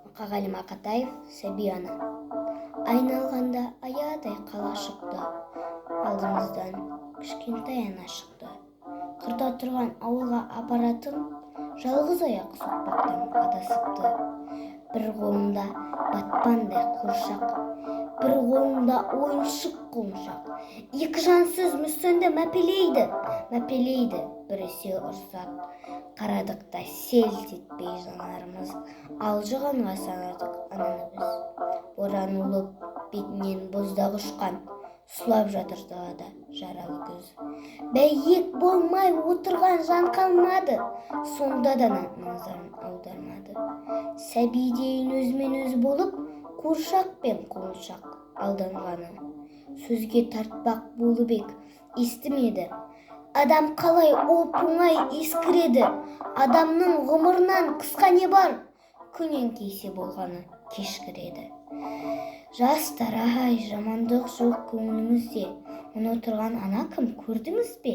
Мұқағали Мақатаев, «Сәби ана». Айналғанда аядай қала шықты, алдымыздан кішкентай ана шықты. Қырда тұрған ауылға апаратын жалғыз аяқ соқпақтан адасыпты. Бір қолында батпандай қуыршақ, бір қолында ойыншық құлыншақ. Екі жансыз мүсінді мәпелейді, мәпелейді. Біресе ұрсады. Қарадық та селт етпей жанарымыз, алжығанға санадық ананы біз. Боран ұлып, бетінен боздақ ұшқан, сұлап жатыр далада жаралы күз. Бәйек болмай отырған жан қалмады, сонда да назарын аудармады. Сәбидейін өзімен өзі болып, қуыршақ пен құлыншақ алданғаны. Сөзге тартпақ болып ек, естімеді. Адам қалай оп-оңай ескіреді? Адамның ғұмырынан қысқа не бар? Күн еңкейсе болғаны, кешкіреді. Жастар ай, жамандық жоқ көңіліңізде. Мұны отырған ана кім, көрдіңіз бе?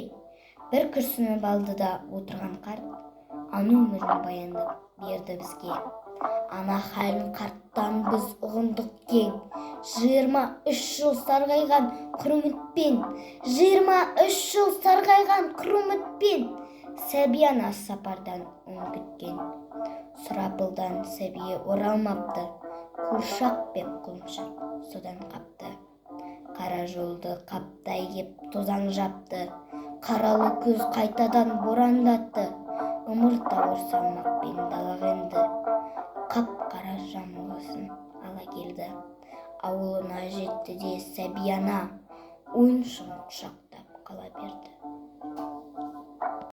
Бір күрсініп алды да отырған қарт, ана өмірін баяндап берді бізге. Ана халін қарттан біз ұғындық кең. 23 жыл сарғайған құр үмітпен, 23 жыл сарғайған құр үмітпен сәби ана сапардан үн күткен. Сұрапылдан сәбиі оралмапты, қуыршақ пен құлыншақ содан қапты. Қара жолды қаптай кеп тозаң жапты, қаралы күз қайтадан борандатты. Ымырт ауыр салмақпен далаға енді, қап-қара жамылғысын ала келді. Ауылына жетті де сәби ана ойыншығын құшақтап қала берді.